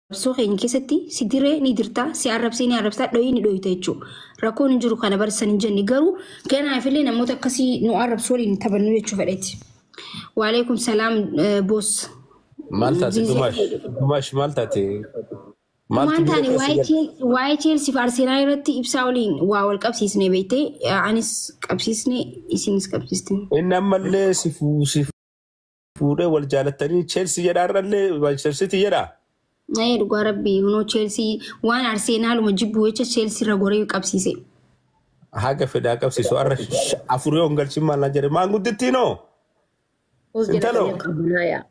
Arrabsoo keenya keessatti si diree ni dirtaa, si arrabsee ni arrabsaa, dhoyii ni dhoyita jechuudha. Rakkoon hin jiru kana barsiisan hin jenne garuu kanaafillee namoota akkasii nu arrabsu waliin taphannu jechuu fedheeti. Waalaikum salaam boos. Maal taate Dumaash? Dumaash maal taate? Maaltu Waan biyya taane keessa gala? Waa'ee Cheelsii fi Arsenaal irratti ibsaa waliin waa wal qabsiisne beektee anis qabsiisne isinis qabsiiste. Inni ammallee si fuudhee wal jaalattanii Cheelsii jedhaa irrallee Manchester City jedhaa. Ee dhugaa rabbii hunoo Cheelsii waan Arsenaaluma jibbu jecha Cheelsii irra goree qabsiise. Haga fedhaa qabsiisu har'a afur yoo hin galchin maal naan jedhe maanguddittiinoo? Us jedha Intaloo. qabbanaa.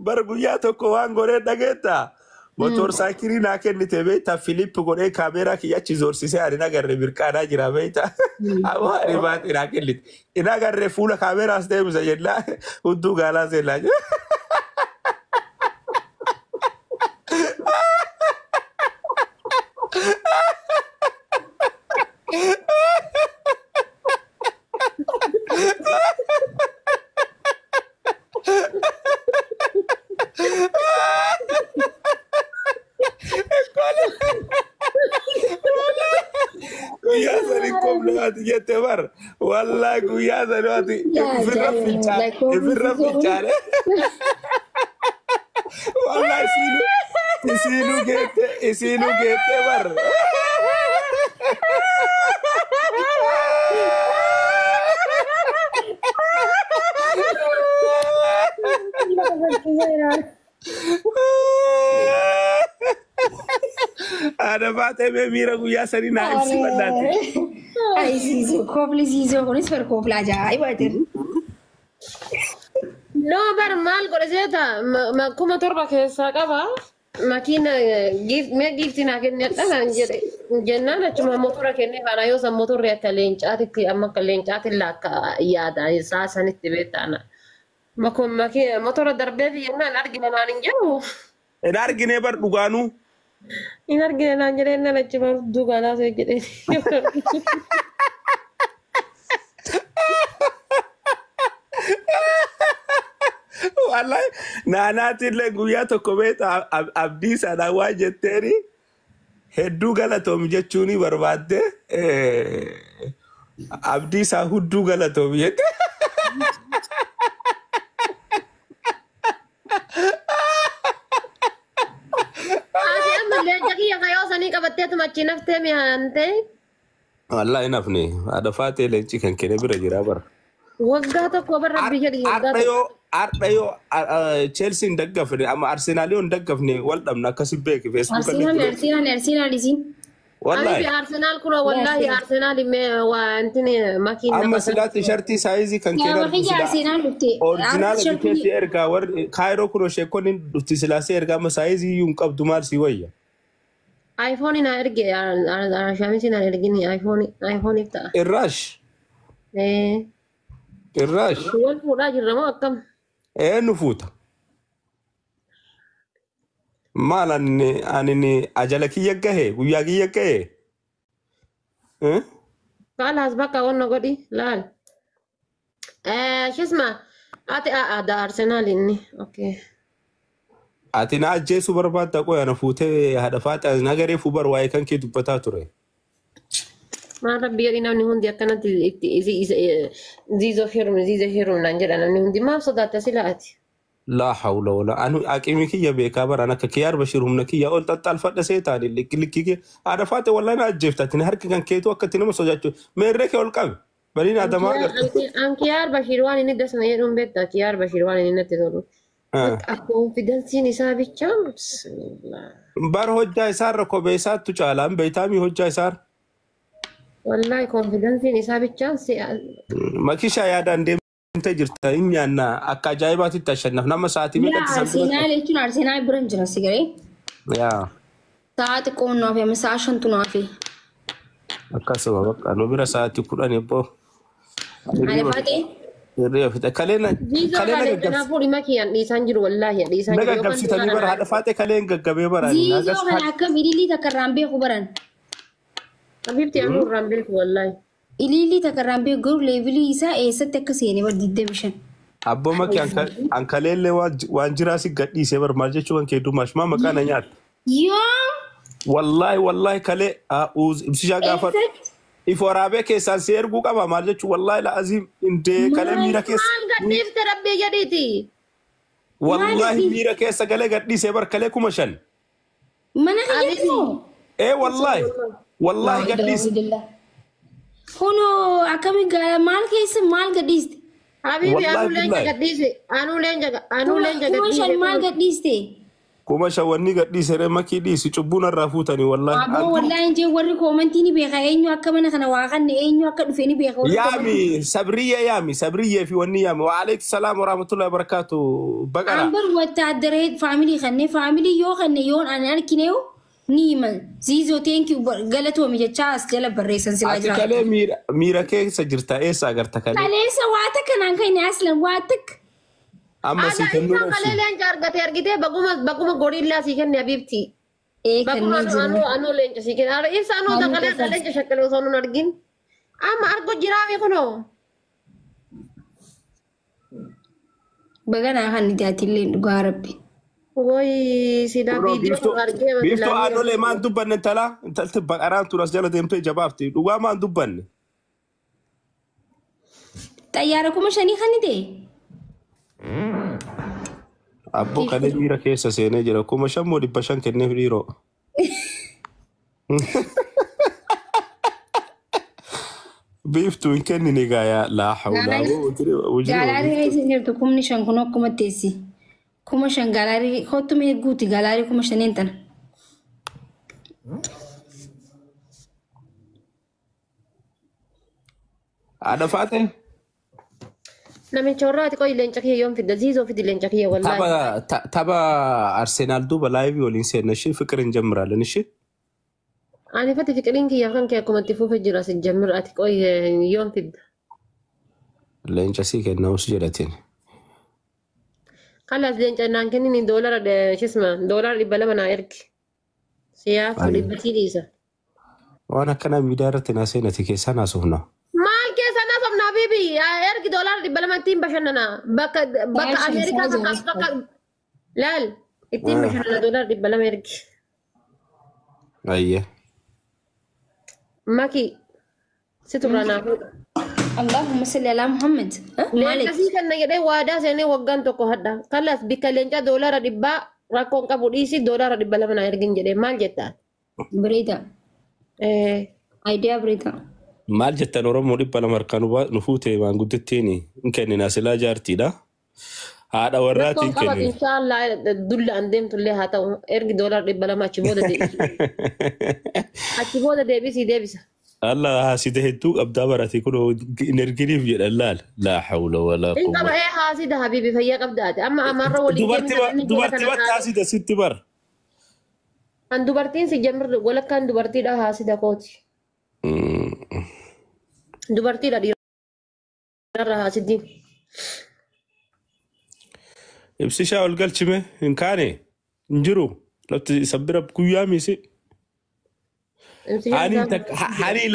Bara guyyaa tokko waan godhee dhageetta. Motor saayikilii naa kennite beektaa Filiip godhee kaameeraa kiyya achi zorsisee ani hin agarre mirqaanaa jira beektaa. Amma ani baatee naa kennite. Hin agarre fuula kaameeraas deebisa jennaa hudduu gaalaa seenaa jira. Guyyaa sani komlaati jette bar. Wallaahi guyyaa sani waati ifirra fincaane. Ifirra fincaane. Wallaahi isiinuu geette isiinuu geette bar. Haadha baatee mee miira guyyaa sanii naa ibsi bal'aati. Ay siisoo koofli siisoo kunis bar koofla ajaa'ibaati. No bar maal godhe seeta 7,000 keessaa qaba. Makiina mee giiftii naa kennedha naan jedhe jennaan achuma motora kennee faana yoo san motorri akka leencaatitti amma akka leencaatti laakka yaada isaa sanitti beektaana. Motora darbee fi jennaan argina naan hin jedhu. Hin argine bar dhugaanuu. Hin argine naan jedhee naan achuma duugaa see jedhee. Wallahi naanaatillee guyyaa tokko beekta abdii sana waan jetteeni hedduu galatoomi jechuuni barbaadde abdii isaa hudduu galatoomi jette. Ati amma leenca kiyya kayoo sanii qabatteetuma achi naftee mi'aantee. Wallahi nafni haadha faatee leenci kan kenne bira jira bara. Waggaa tokko barra biyya waggaa Har'a tokko. yoo har'a yoo Chelsea hin daggafne amma Arsenal yoo hin daggafne wal dhabna akkasi beeki Facebook Arsenaal Arsenaal Arsenaal isiin. Ani Wallahi fi Arsenaal kun wallahi Arsenaal mee wanti makiin amma nama silaa tishartii saayizii kan Yaa kenne bakiyya Arsenaal dhufte. Orjinaala bitee si ergaa warri Kaayiroo kun sheekonni dhufti silaasee ergaa amma saayizii iyyuu hin qabdu maal si wayya. iPhone na erge Shaamisi na ergini iPhone iPhone ta'a. Irraash Eh irraash wal fuudhaa jirra moo akkam? eenyu fuuta? Maal ani ajala kiyya gahe guyyaa kiyya gahe. Kaalaas bakka wanna godhi laal. Eh shisma ati aadaa Arsenaal inni okay. Ati na ajjeesuu barbaadda qoya na fuutee haadha faate nagaree fuubar waa'ee kan kee dubbataa ture. Maal rabbi jedhi namni hundi akkanatti itti ziizoo heerum ziizoo heerum naan jedha namni hundi maaf sodaatta sila ati. Laa hawla wala anu aqimi kiyya beekaa baraan akka kiyyaar Bashir humna kiyya ol xaxxaalfadha seetaan likki likki kee haadha faate wallahi na ajjeefta ati harki kan keetu akka itti nama sodaachuu meerree kee ol qabe baliin adamaa agarta. An Kiyaar Bashir waan inni dasna jedhuun beektaa Kiyaar Bashir waan inni natti tolu. Bakka konfidensiin isaa bicha bismillah. Bar hojjaa isaarra kophee isaattu caalaan beeytaamii hojjaa isaarra. Wallahi konfidensiin isaa bichaan si Makishaa yaadaan deemtee jirta hin nyaanna akka ajaa'ibaatitti ashannaf nama sa'aatii Yaa meeqatti san Arsenaal jechuun Arsenaal bira hin jira sigaree. Yaa Sa'a xiqqoon nu hafe amma sa'a shantu nu hafe. Akkasuma bakka nu bira sa'aatii 10 ebboo. Haadha faatee. Hirriba fixe kalee na Ziizoo kalee na kana gaggabsi kanaafuu dhimma kiyyaan dhiisaan jiru wallahi dhiisaan na jiru yookaan gaggabsitanii bara haadha faatee kalee hin gaggabee bara ani Ziizoo kana akkam ilillii takka irraan beeku baran. Habibti anuu irraan beeku wallahi. Ilillii takka irraan beeku garuu leevilii isaa eessatti akka seene bar 25. Abboo Makii ankaleellee waan jiraa si gadhiisee bar maal jechuu kan kee dumaash maa maqaa na nyaata. Yoo Wallaahi wallaahi kalee ibsishaa gaafa eessatti if waraabee keessaan si erguu qaba maal jechuu wallaahi la'aziim indee kalee miira keessa Maal gadhiifte rabbii jedhiiti. wallaahi Maaliif? miira keessa galee gadhiisee bar kalee 5,000. Mana kiyyatti moo? Ee wallaahi wallaahi gadhiise. Kunoo akkami gaala maal keessa maal gadhiiste? Habibi Wallaahi anuu leenca billaahi. gadhiise. Anuu leenca anuu leenca 5,000 maal gadhiise. gadhiiste? 5,000 wanni gadhiise ree makii dhiisi cubbuun irraa fuutanii wallaahi. Abboo wallaahi hin jee warri koomantii ni beeka eenyu akka mana kana waa kanne eenyu akka dhufe ni beeka warri koomantii. Yaami sabriyyee yaami sabriyyee fi wanni yaami waaleykum salaam warahmatullahi wabarakaatu baqara. Ambar wattaaddaree faamilii kanne faamilii yoo kanne yoon ani argineewu ni himan. Ziizoo thank you galatoomi jechaa as jala barreessan silaa Ati jiraatu. kalee miira keessa jirta eessa agarta kalee? Kaleessa waa takka naan kenne aslan waa takka. Amma si Aadaa kennuu isaan kalee dhabsi. leenca argate argitee baguma baguma gorillaa sii kenne habiibti. Ee Baguma kanneen jiru. anuu anuu leenca sii kenne. Ara ibsa anuu Haalli kalee keessan. leenca shakkalee osoo nun argin. Amma argo jiraame kunoo. Baganaa kan nuti atillee dhugaa rabbi. Woy silaa viidiyoo kun argee Biiftuu aanolee maan dubbanne intalaa intalti baqaraan tun as jala deemtee jabaafti dhugaa maan dubbanne. Xayyaara 5,000 kan ta'e. Abboo kalee miira keessa seenee jira 5,000 moo 500 kenneef dhiiroo. Biiftuu hin kennine gaayaa laa hawlaa Gaalaarii keessa jirtu 5,000 kun akkuma teessi. 5,000 gaalaarii kottu mee guuti gaalaarii 5,000 tana. Haadha faate Namicha warraati qoyi leenca kiyya yoom fidda ziizoo fidi leenca kiyya wallaahi. tapha Arsenaal duuba laayivii waliin seenna ishee fiqir hin jemmiraalan ishee. Ani fati fiqiriin kiyya kan kee akkuma itti fuufe jira si jammir ati qoyi yoom fidda. Leenca sii kennamus jedhatiin. Kalas leenca naan kennini doolara shisma doolara 200 naa ergi. Siyaaf dhibba sii dhiisa. Waan akkanaa miidiyaa irratti naa seenati keessaa naa suufna. Maal keessa naa sobna habibi ergi doolara 200 ittiin bashannana bakka bakka Baashin Ameerikaa isaa fakkaatu bakka laal ittiin bashannana doolara 200 ergi. Ayyee. Maki si turraa naa fuudha. Allahumma salli alaa Muhammad. Leenca Maaliif? sii kenna jedhee waadaa seenee waggaan tokko hadha. Kalas bikka leenca doolara 100 rakkoon qabu dhiisi doolara 200 naa ergin jedhee maal jettaa? Bareeda. Aayidiyaa bareeda. Maal jettan Oromoo 200 harkaan nu fuute maanguddittiin hin kennina silaa jaartiidha. Haadha warraatiin Rakkoon qabatu kennina. inshaallah dulla an deemtullee haa ta'u ergi doolara 200 achi booda deebisi. Achi booda deebisii deebisa. Allah haasite hedduu qabdaa barate kun hin erginiif jedhan laal. Laa hawla walaa In qaba quwwata. ee haasida habibi fayyaa qabdaate amma amaarra waliin Dubartii deemni dubartii bakka haasite sitti bara. An dubartiin si jamirri walakkaan dubartiidha haasida kooti. Dubartiidha dhiirarra haasiddiin. Ibsishaa ol galchime hin kaane hin jiru lafti isa bira guyyaa miisi. Hani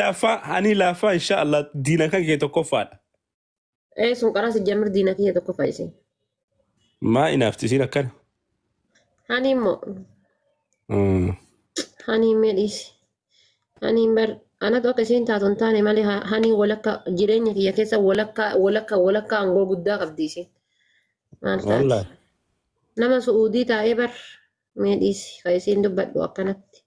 laaffaa insha Allah diina kan kee tokkoffaadha. Ee sun qaraa si jamir diina kiyya tokko fayyise. Maa inaafti isiin akkana. Hani immoo hani mee dhiisi. Hani bar anatu akka isiin taatu hin taane malee hani walakka jireenya kiyya keessa walakka walakka walakka aangoo guddaa qabdi isiin. Maal taati? Wallaahi. Nama su'uudii taa'ee bar mee dhiisi ka isiin dubbadhu akkanatti.